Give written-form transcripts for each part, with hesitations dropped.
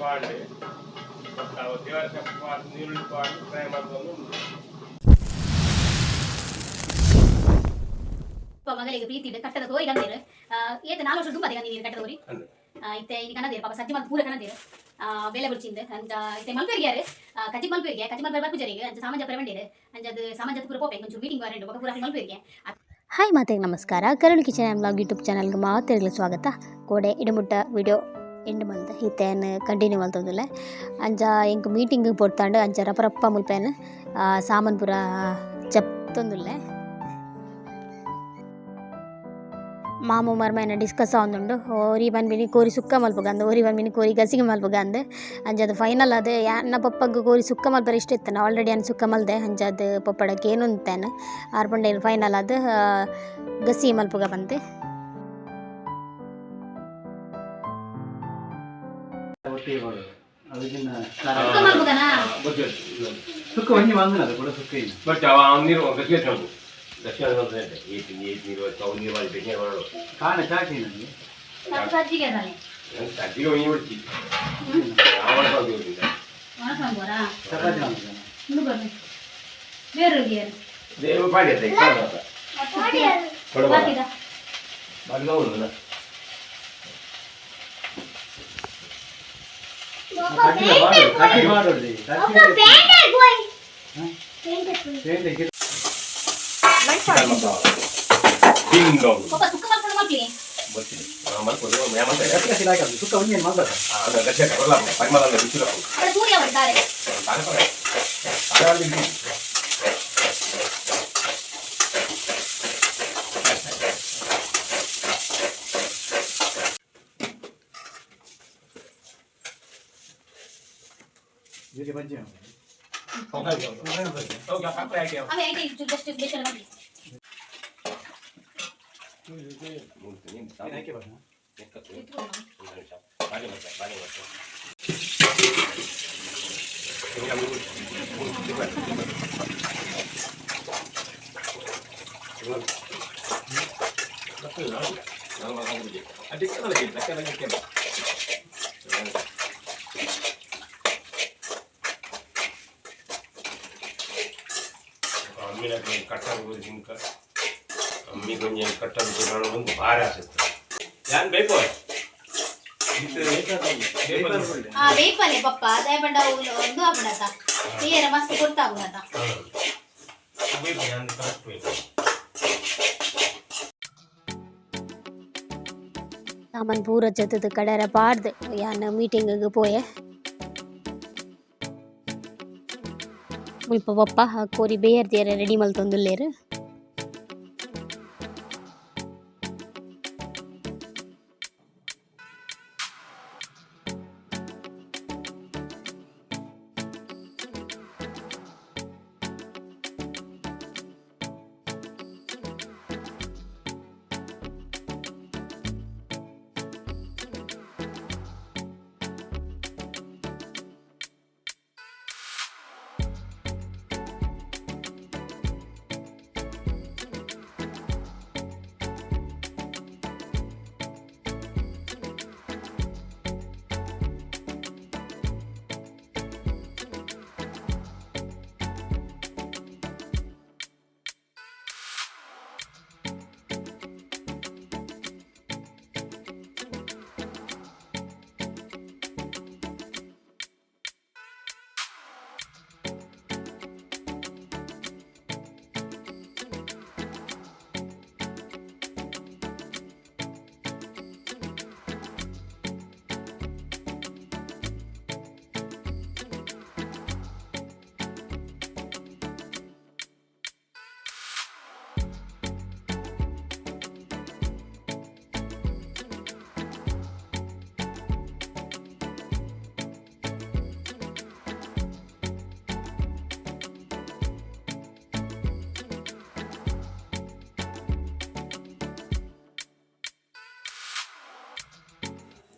ಪಾಂಡೆ ದೇವರ ನೀರುಳ್ಳಿ ಪಾಂಡು ಫ್ರೈ ಮಾಡ್ಕೊಂಡು. ಮಗಳಿಗೆ ಪ್ರೀತಿ ಕಟ್ಟದ ಕೋರಿ ಕಂದೇರು. ಏತ 4 ವರ್ಷ ತುಂಬ ನೀರು ಕಟ್ಟದ ಕೋರಿ. ಅಂದೆ. ಇತ್ತೆ ಇನಿ ಕನದೇರು ಪಾಪ ಸಜ್ಜಿ ಮಲ್ತು ಪೂರ ಕನದೇರು. ಬೇಲೆ ಬುಡ್ಚಿಂದ ಅಂಚ ಇತ್ತೆ ಮಲ್ಪೇರಿಗೆ ಕಜ್ಜಿ ಮಲ್ಪೇರಿಗೆ ಕಜ್ಜಿ ಮಲ್ಪೇರು ಬರ್ಪುಜರಿಗೆ ಅಂಚ ಸಾಮಾನ್ಯ ಪರವಂಡೇರು ಅಂಚ ಅದು ಸಾಮಾನ್ಯ ಪೂರ ಪೋಪೆ ಒಂಚೂರು ಮೀಟಿಂಗ್ ಬರಂಡು ಬೊಕ ಪೂರ ಮಲ್ಪೇರಿಗೆ. ಹಾಯ್ ಮಾತೆಗೆ ನಮಸ್ಕಾರ. ಕರುಳು ಕಿಚನ್ ಆ್ಯಂಡ್ ಬ್ಲಾಗ್ ಯೂಟ್ಯೂಬ್ ಚಾನಲ್ಗೆ ಮಾತೆರ್ಗಲ ಸ್ವಾಗತ. ಕೋಡೆ ಇಡಮುಟ್ಟ ವಿಡಿಯೋ ಎಂಡ್ ಮಲ್ತ ಇತ್ತೇನು ಕಂಟಿನ್ಯೂ ಮಲ್ತೊಂದುಲ್ಲೆ. ಅಂಚ ಎಂಕ್ ಮೀಟಿಂಗ್ ಪೊರ್ತಾಂಡು. ಅಂಚ ರಪ್ಪ ರಪ್ಪ ಮುಲ್ಪೇನು ಸಾಮಾನ್ ಪೂರ ಚೆಪ್ತೊಂದುಲ್ಲೆ. ಮಾಮು ಮರ್ಮಯನ ಡಿಸ್ಕಸ್ ಆವೊಂದುಂಡು. ಒರಿ ಪನ್ಪಿನಿ ಕೋರಿ ಸುಕ್ಕ ಮಲ್ಪುಗ ಅಂದ್, ಒರಿ ಪನ್ಪಿನಿ ಕೋರಿ ಗಸಿಗೆ ಮಲ್ಪುಗ ಅಂದ್. ಅಂಚಾದ್ ಫೈನಲ್ ಅದು ಎನ್ನ ಪಪ್ಪಗ್ ಕೋರಿ ಸುಕ್ಕ ಮಲ್ಪರೆ ಇಷ್ಟ ಇತ್ತಂಡ. ಆಲ್ರೆಡಿ ಯಾನ್ ಸುಕ್ಕ ಮಲ್ದೆ. ಅಂಚಾದ್ ಪಪ್ಪಡ ಕೇನೊಂದಿತ್ತೇನು. ಆರ್ ಪಂಡೇರ್ ಫೈನಲ್ ಅದು ಗಸಿ ಮಲ್ಪುಗ ಪಂದ್. ಒಟ್ಟಿಗೆ ಮಾಡೋದು ಅದಕ್ಕಿನ್ನ. ಸುಕ್ಕ ಮಲ್ಪುಗನಾ? ಸುಕ್ಕ ಒಂಜಿ ಮಂದನ ಕೂಡ ಸುಕ್ಕ ಇಲ್ಲ. ಬಟ್ ಅವ ನೀರು ಗಟ್ಟಿ ಉಂಟು ದಕ್ಷಿಣ ಏತ್ ಏತ್ ನೀರು ಅವು ನೀರು ಮಾಡಿ ಬೆಣ್ಣೆ ಮಾಡೋದು. ಕಾಣ ಚಾಟಿ ನನಗೆ. ಸಜ್ಜಿಗೆ ತಾನೆ. ಸಜ್ಜಿಗೆ ಒಯ್ಯಿ ಬಿಡ್ತಿ ಯಾವ. ಚಪಾತಿ ಮಾಡ್ತಾನೆ. ಬೇರೆ. ದೇವ ಪಾಡಿ ಕೊಡಬಾರ ಬಾಗಿಲ. ಕಟ್ಟಿ ಮಾಡೋದು ಕಟ್ಟಿ ಪೇಂಟೆ. ಡಿಂಗ್ ಡಾಂಗ್. ಪಾಪ ಸುಕ್ಕ ಮಲ್ಪುಂಡು ಮಲ್ಪಿ. ಬರ್ತೀನಿ ಮಲ್ಪೋದು ಯಾಮಂತ. ಕಟ್ಟಿ ಹಾಕಿ ಸುಕ್ಕ ಒಂಜಿ ಮಾಡ್ಬೇಕು. ಗಟ್ಟಿ ಬರಲ್ಲ ಪರಿಮಳ ಬಿಸಿಲು. ಅక్కడ ಸೂರ್ಯ ಬರ್ತಾರೆ. ತಾನೇ ಪರ ತಾನೇ. ಜೀರಿಗೆ ಬಜ್ಜಿ ಮಾಡೋದು. ಅವೇ IT just ಬೇಷರ ಮಲ್ಪಿ. ಏನು ಹಾಕಿ ಬರೋಣ. ಅಮ್ಮಿನ ಕಟ್ಟಾಗ ಜಿಂಕ ಅಮ್ಮಿ ಕೊಂಚ ಕಟ್ಟಾಗ ಒಂದು ಭಾರಿ ಆಸಕ್ತಿ ಯಾನ್ ಬೇಕು. ಆ ಬೇಯ್ಪಲೆ ಪಪ್ಪ ಅದೇ ಬಂಡ ಒಂದು ಆಪುಂಡತ ತೀಯರ ಮಸ್ತ್ ಕೊಡ್ತಾಪುಂಡತ. ಬೇಕು ಯಾನ್ ಕರೆಕ್ಟ್ ಬೇಕು. ಸಾಮಾನ್ ಪೂರ ಜತ್ತದ ಕಡೆರ ಪಾಡ್ದು ಯಾನ್ ಮೀಟಿಂಗಿಗೆ ಪೋಯೆ. ಮುಲ್ಪ ಪಪ್ಪ ಕೋರಿ ಬೇಯರ್ದಿಯರ ರೆಡಿ ಮಲ್ತೊಂದುಲ್ಲೆರ್.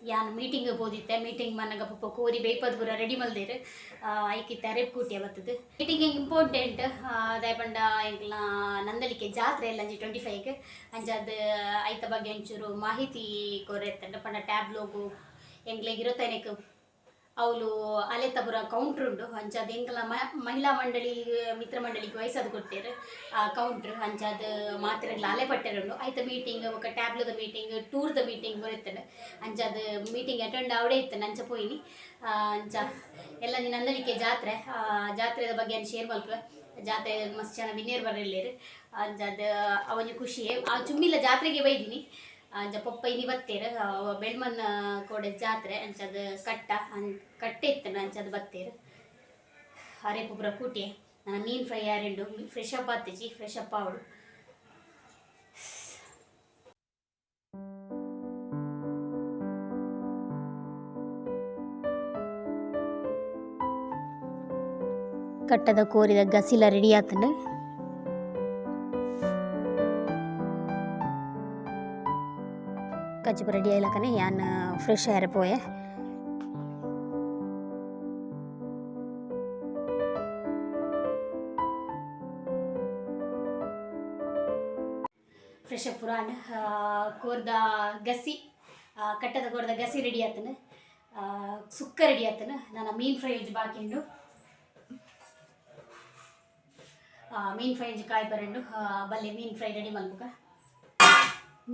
ಯಾನ್ ಮೀಟಿಂಗ್ ಪೋದಿತ್ತೆ. ಮೀಟಿಂಗ್ ಮನ್ನಗ ಪಪ್ಪ ಕೋರಿ ಬೇಯ್ಪದ್ ಪೂರ ರೆಡಿ ಮಲ್ದೇರು. ಐಕಿತ್ತ ರೆಪ್ ಕೂಟಿಯ ಬತ್ತದು. ಮೀಟಿಂಗ್ ಇಂಪಾರ್ಟೆಂಟ್ ದಾಯೆ ಪಂಡ ಎಂಕ್ಲ ನಂದಳಿಕೆ ಜಾತ್ರೆ ಎಲ್ಲ ಅಂಜಿ 25ಕ್. ಅಂಚಾದ್ ಐತ ಬಗ್ಗೆ ಒಂಚೂರು ಮಾಹಿತಿ ಕೊರೆತ್ತಂಡ ಪಂಡ ಟ್ಯಾಬ್ಲೋಗು ಎಂಕ್ಲೆಗ್ ಇರತ್ತೈನಕ್. ಅವಳು ಅಲೆತಪುರ ಕೌಂಟ್ರ್ ಉಂಡು. ಅಂಚಾದ್ ಎಂಕಲ ಮಹಿಳಾ ಮಂಡಳಿ, ಮಿತ್ರ ಮಂಡಳಿಗೆ ವಯಸ್ಸಾದ ಕೊಡ್ತೇರು ಆ ಕೌಂಟ್ರ್. ಅಂಚಾದ್ ಮಾತೆರೆಗ್ಲ ಅಲೆ ಪಟ್ಟೆರ್ ಉಂಡು. ಐತ ಮೀಟಿಂಗ್ ಬೊಕ ಟ್ಯಾಬ್ಲುದ ಮೀಟಿಂಗ್, ಟೂರ್ದ ಮೀಟಿಂಗ್ ಬರೆತ್ತಂಡು. ಅಂಚಾದ್ ಮೀಟಿಂಗ್ ಅಟೆಂಡ್ ಆವಡೇ ಇತ್ತಂಡು, ಅಂಚ ಪೋಯಿನಿ. ಅಂಚ ಎಲ್ಲ ನಂದಳಿಕೆ ಜಾತ್ರೆ, ಜಾತ್ರೆದ ಬಗ್ಗೆ ಶೇರ್ ಮಲ್ಪುವೆ. ಜಾತ್ರೆ ಮಸ್ತ್ ಜನ ಬಿನ್ನೇರು ಬರಲೇರು, ಅಂಚಾದ್ ಅವೊಂಜಿ ಖುಷಿ. ಆ ಚುಮ್ಮಿಲ ಜಾತ್ರೆಗೆ ಬೈದಿನಿ. ಅಂಚ ಪೊಪ್ಪ ಇನಿ ಬತ್ತೇರು. ಬೆಳ್ಮನ್ ಕೋಡೆ ಜಾತ್ರೆ, ಅಂಚಾದ್ ಕಟ್ಟ ಕಟ್ಟೆ ಇತ್ತಂಡು, ಅಂಚಾದ್ ಬತ್ತೇರು. ಅರೆಪು ಪೂರ ಕೂಟಿ ನನ್ನ ಮೀನು ಫ್ರೈ ಆರಿಂಡು. ಫ್ರೆಶ್ ಅಪ್ ಆತಿಜಿ, ಫ್ರೆಶ್ ಅಪ್ ಆವಡು. ಕಟ್ಟದ ಕೋರಿದ ಗಸಿಲ ರೆಡಿ ಆತಂಡು. ಕಜ್ಜು ರೆಡಿ ಆಯ್ಲಕನೆ ಯಾನ್ ಫ್ರೆಶ್ ಆಯರೆ ಪೋಯೆ. ಫ್ರೆಶ್ ಅಪ್ ಪುರಾಣ ಕೋರ್ದ ಗಸಿ, ಕಟ್ಟದ ಕೋರ್ದ ಗಸಿ ರೆಡಿ ಆತನು, ಸುಕ್ಕ ರೆಡಿ ಆತನು. ನಾನು ಮೀನು ಫ್ರೈ ಒಂಜಿ ಬಾಕಿ ಉಂಡು. ಮೀನು ಫ್ರೈ ಒಂಜಿ ಕಾಯಿ ಬರಂಡು. ಬಲ್ಲೆ ಮೀನು ಫ್ರೈ ರೆಡಿ ಮಲ್ಪುಗ.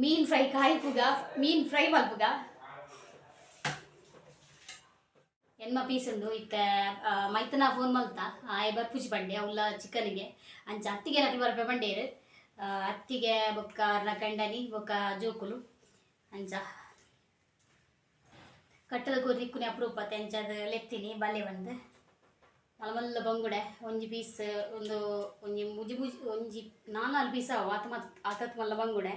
ಮೀನು ಫ್ರೈ ಕಾಯಿಪುಗ, ಮೀನು ಫ್ರೈ ಮಲ್ಪುಗ. ಎನ್ಮ ಪೀಸ್ ಉಂಡು. ಇತ್ತೆ ಮೈತನ ಫೋನ್ ಮಲ್ತ, ಆಯೆ ಬರ್ಪುಜಿ ಬಂಡೆ ಅವಲ್ಲ ಚಿಕನ್ಗೆ. ಅಂಚ ಅತ್ತಿಗೆ ನಕಲು ಬರ್ಪೆ ಬಂಡೇರು. ಅತ್ತಿಗೆ ಬೊಕ್ಕ ಅರ್ನ ಕಂಡನಿ ಬೊಕ್ಕ ಜೋಕುಲು. ಅಂಚ ಕಟ್ಟದ ಕೋರಿ ದಿಕ್ಕುನೆ ಅಪರೂಪ, ಅಂಚಾದ್ ಲೆತ್ತಿನಿ ಬಲ್ಲೆ ಬಂದು. ಮಲ್ಲ ಮಲ್ಲ ಬಂಗುಡೆ ಒಂಜಿ ಪೀಸ್, ಒಂದು ಒಂಜಿ ಮುಜಿ ಮುಜಿ ಒಂಜಿ ನಾಲ್ಕು ಪೀಸ್ ಆವು ಆತ ಮತ್ ಆತತ್ ಮಲ್ಲ ಬಂಗುಡೆ.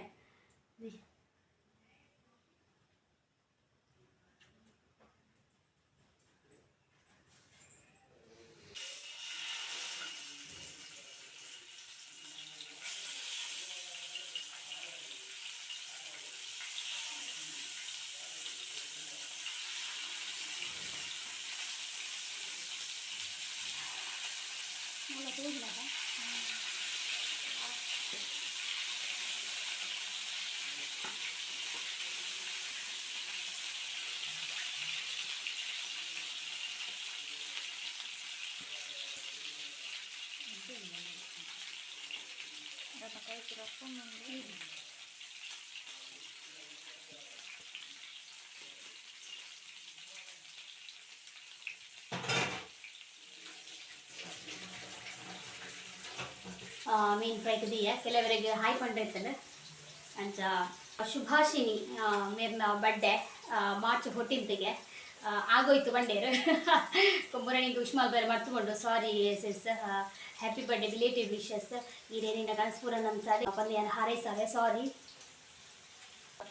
ಮೀನು ಫ್ರೈ ದೀಯ ಕೆಲವರಿಗೆ ಹಾಯ್ ಪಂಡ್ರೆ. ಅಂಚ ಶುಭಾಷಿನಿ ಮೇರ್ನ ಬರ್ಡೇ ಮಾರ್ಚ್ 14ಗೆ ಆಗೋಯ್ತು ಬಂಡೇರು. ಕುಂಬರಣಿಗೆ ವಿಶ್ ಮಲ್ಪರೆ ಮರ್ತುಕೊಂಡು, sorry sis, happy birthday, belated wishes. ಈರೇನಿನ ಕನಸ್ಪುರ ನನ್ನ ಸಾರಿ ಪಂದ್ಯಾನ ಹಾರೈಸಾವೆ, ಸಾರಿ.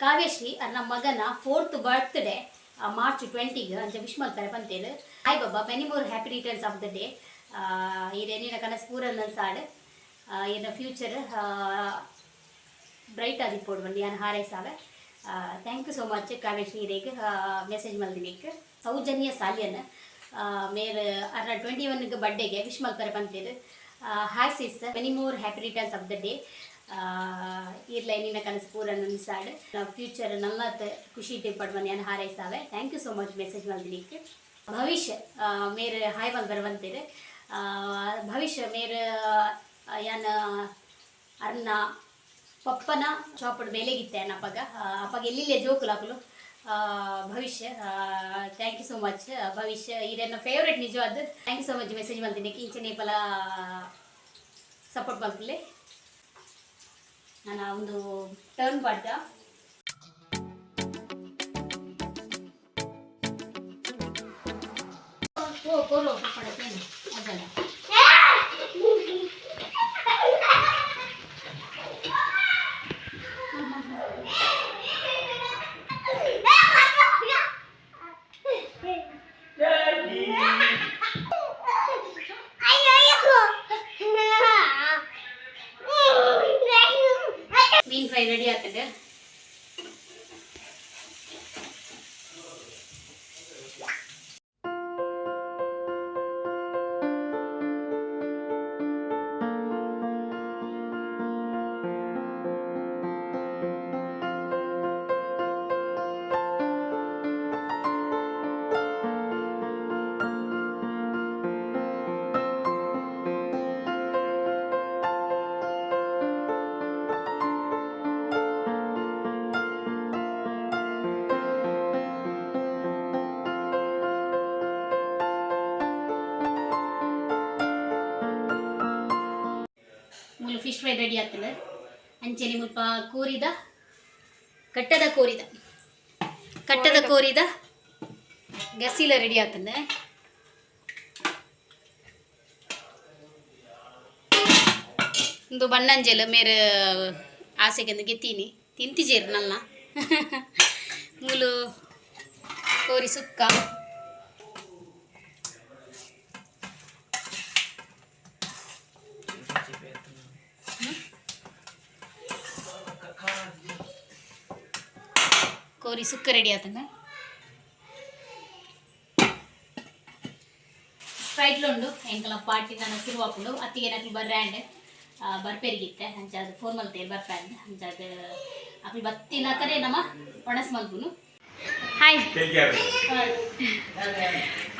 ಕಾವ್ಯಶ್ರೀ ಅರ್ನ ಮಗನ 4th birthday March 20ಗೆ, ಅಂಚ ವಿಶ್ ಮಲ್ಪರೆ ಪಂತೇಳು. ಹಾಯ್ ಬಾಬಾ, many more happy returns of the day. ಈರೇನಿನ ಕನಸ್ಪುರ ನನ್ನ ಸಾಡು ಇನ್ನ ಫ್ಯೂಚರ್ ಬ್ರೈಟ್ ಆದಿಪ್ಪೋಡು ಬಂದು ಯಾನ್ ಹಾರೈಸಾವೆ. Thank you so much Kavyashree ಇರೇಗ್ message ಮಲ್ದಿನಿಕ್. ಸೌಜನ್ಯ ಸಾಲಿಯನ್ ಮೇರ್ ಅರ್ನ 21 ಬರ್ಡೇಗೆ ವಿಶ್ ಮಲ್ಪರೆ ಪಂತೇರು. Hi sis, many more happy returns of the day. ಇರ್ಲ ನಿನ್ನ ಕನಸು ಪೂರ ನನ್ನ ಸಾಡ್ ಫ್ಯೂಚರ್ ನಲ್ಲತ್ ಖುಷಿ ಇಪ್ಪಡ್ ಬಂದು ಯಾನ್ ಹಾರೈಸಾವೆ. Thank you so much message ಮಲ್ದಿನಿಕ್. ಭವಿಷ್ಯ ಮೇರ್ ಹಾಯ್ ಮಲ್ಪರೆ ಬಂತೇರು. ಭವಿಷ್ಯ ಮೇರ್ ಯಾನ್ ಅರ್ನ ಪಪ್ಪನ ಶಾಪಡ್ ಬೇಲೆಗಿತ್ತೆ ಅಪ್ಪಗ ಅಪ್ಪಗ ಎಲ್ಲಿಲ್ಲೇ ಜೋಕುಲಾಕುಲು. ಭವಿಷ್ಯ, thank you so much ಭವಿಷ್ಯ, ಇದನ್ನ ಫೇವ್ರೆಟ್ ನಿಜವಾದ. Thank you so much message ಮಲ್ತೀನಿ. ಇಂಚನೆ ಪಲ ಸಪೋರ್ಟ್ ಮಲ್ಪುಲೆ. ನಾನು ಒಂದು ಟರ್ನ್ ಪಾಡ್ದ. ಓ ಕೋರು ಪಡತೇನೆ ಅದಲ್ಲ. ಮೀನ್ ಫ್ರೈ ರೆಡಿ ಆಗ್ತದೆ. Fish fry ready ಆಗ್ತದೆ. ಅಂಚೆನೆ ಮುಲ್ಪ ಕೋರಿದ ಕಟ್ಟದ ಕೋರಿದ ಕಟ್ಟದ ಕೋರಿದ ಗಸಿಲ ರೆಡಿ ಆಗ್ತದೆ. ಒಂದು ಬಣ್ಣಂಜೆಲ್ ಮೇರೆ ಆಸೆಗೆಂದು ಗೆತ್ತೀನಿ ತಿಂತಿಜೇರು ನಲ್ಲ ಮೂಲು ಕೋರಿ ಸುಕ್ಕ. ಕೋರಿ ಸುಕ್ಕ ರೆಡಿ ಆತಂಗ. ಸ್ಪ್ರೈಟ್ಲು ಉಂಡು ಎಂಕಲ ಪಾರ್ಟಿ ನನ್ನ ಶುರುವಾಪುಂಡು. ಅತ್ತಿಗೆ ನಕ್ಲು ಬರ್ರ್ಯಾಂಡ್ ಬರ್ಪೆರಿಗಿತ್ತೆ. ಅಂಚಾದ ಫೋನ್ ಮಲ್ತೇರು ಬರ್ಪ್ಯಾಂಡ್. ಅಂಚಾದ ಅಕ್ಲು ಬತ್ತಿನ ಕರೆ ನಮ್ಮ ಒಣಸ್ ಮಲ್ಪುನು. ಹಾಯ್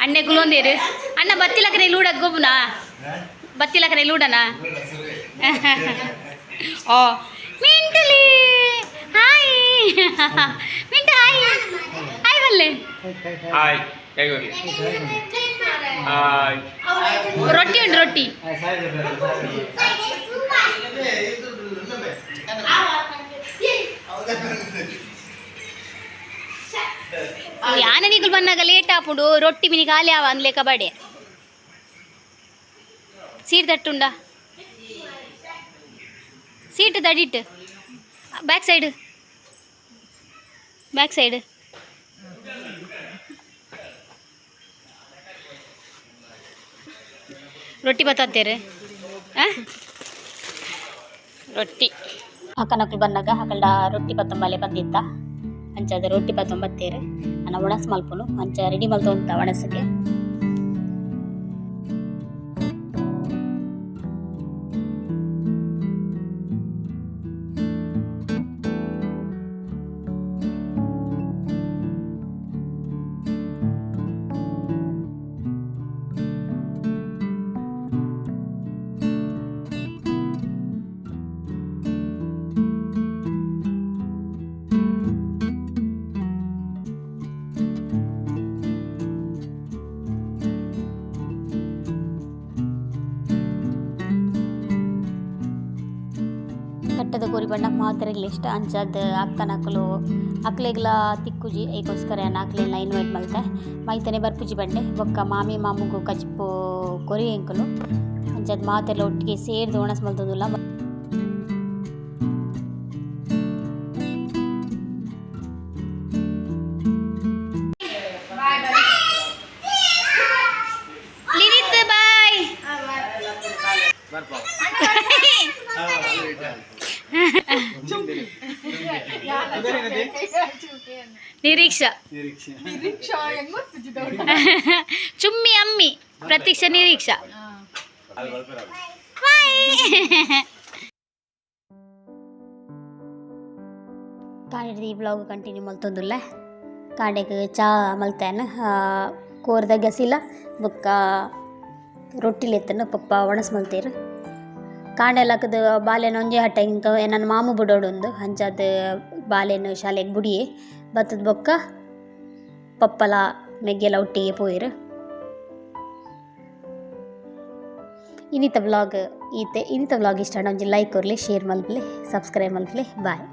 ಅಣ್ಣೆ ಕುಲೊಂದೇರು. ಅಣ್ಣ ಬತ್ತಿಲಕನೆ ಲೂಡ ಗೊಬ್ಬುನಾ? ಬತ್ತಿಲಕನೆ ಲೂಡನಾ? ಓ ಮಿಂಟಲಿ, ಹಾಯ್ ಮಿಂಟು, ಹಾಯ್ ಹಾಯ್ ಬಲ್ಲೆ. ಹಾಯ್, ಕೈ ಹೋಗಿ ಹಾಯ್. ರೊಟ್ಟಿ ಉಂಟು, ರೊಟ್ಟಿ. ಯಾನನಿಗಳು ಬಂದಾಗ ಲೇಟ್ ಆಪುಂಡು. ರೊಟ್ಟಿ ಮಿನಿ ಖಾಲಿ ಆವ ಅಂದ್ಲೆ ಕಬಾಡೆ. ಸೀಟ್ ತಟ್ಟುಂಡ, ಸೀಟ್ ತಡಿಟ್ಟು. Back side, back side. ರೊಟ್ಟಿ ಬತ್ತಂತೇರು ರೊಟ್ಟಿ. ಅಕ್ಕನಕ್ಲು ಬಂದಾಗ ಅಕಲ್ಡ ರೊಟ್ಟಿ ಪತ್ತೊಂಬಲೆ ಬಂದಿತ್ತ. ಅಂಚಾದ ರೊಟ್ಟಿ ಪತ್ತೊಂಬತ್ತೇರು ಅನ್ನ ಒಣಸ್ ಮಲ್ಪುನು. ಅಂಚ ರೆಡಿ ಮಲ್ತೊಂತ ಒಣಸಕ್ಕೆ. ಕಟ್ಟದ ಕೋರಿ ಬಣ್ಣ ಮಾತ್ರೆಗ್ಲ ಇಷ್ಟ. ಅಂಚಾದ ಅಕ್ಕನಕಲು ಅಕ್ಲೆಗ್ಲ ತಿಕ್ಕುಜಿ. ಐಕೋಸ್ಕರ ಅಕ್ಲೆಲ್ಲ ಇನ್ವೈಟ್ ಮಲ್ತೆ. ಮೈತನೆ ಬರ್ಪುಜಿ ಬಂಡೆ. ಬೊಕ್ಕ ಮಾಮಿ ಮಾಮುಗು ಕಜಿಪು ಕೊರಿ ಎಂಕುಲು. ಅಂಚಾದ ಮಾತೆಲ್ಲ ಒಟ್ಟಿಗೆ ಸೇರ್ದು ಒಣಸ್ ಮಲ್ತೊಂದುಲ್ಲ. ಲಿನಿತ್, ಬಾಯ್. ನಿರೀಕ್ಷಾ, ಚುಮ್ಮಿ, ಅಮ್ಮಿ, ಪ್ರತೀಕ್ಷಾ, ನಿರೀಕ್ಷಾ, ಬಾಯ್. ಕಾಂಡೆ ಈ ಬ್ಲಾಗ್ ಕಂಟಿನ್ಯೂ ಮಲ್ತೊಂದುಲ್ಲೆ. ಕಾಂಡೆಗ್ ಚಾ ಮಲ್ತೇನೆ. ಕೋರ್ದ ಗಸಿಲ ಬೊಕ್ಕ ರೊಟ್ಟಿಲೆತ್ತನ ಪಪ್ಪ ಒಣಸ್ ಮಲ್ತೇರು. ಕಾಂಡೆ ಲಕ್ಕದು ಬಾಲೆನ ಒಂಜೆ ಹಟ್ಟ ಇಂಕ ನನ್ನ ಮಾಮು ಬುಡೋಡೊಂದು. ಅಂಚಾದ್ ಬಾಲೆನ್ ಶಾಲೆಗ್ ಬುಡಿಯೆ ಬತ್ತದ. ಬೊಕ್ಕ ಪಪ್ಪಲ ಮೆಗ್ಗೆಲ ಒಟ್ಟಿಗೆ ಪೋಯೆರ್. ಇನ್ನಿತ ಬ್ಲಾಗ್ ಈತೆ. ಇನ್ನಿತ ಬ್ಲಾಗ್ ಇಷ್ಟ ಒಂಜಿ ಲೈಕ್ ಕೊರ್ಲೆ, ಶೇರ್ ಮಲ್ಪಲೆ, ಸಬ್ಸ್ಕ್ರೈಬ್ ಮಲ್ಪಲೆ. ಬಾಯ್.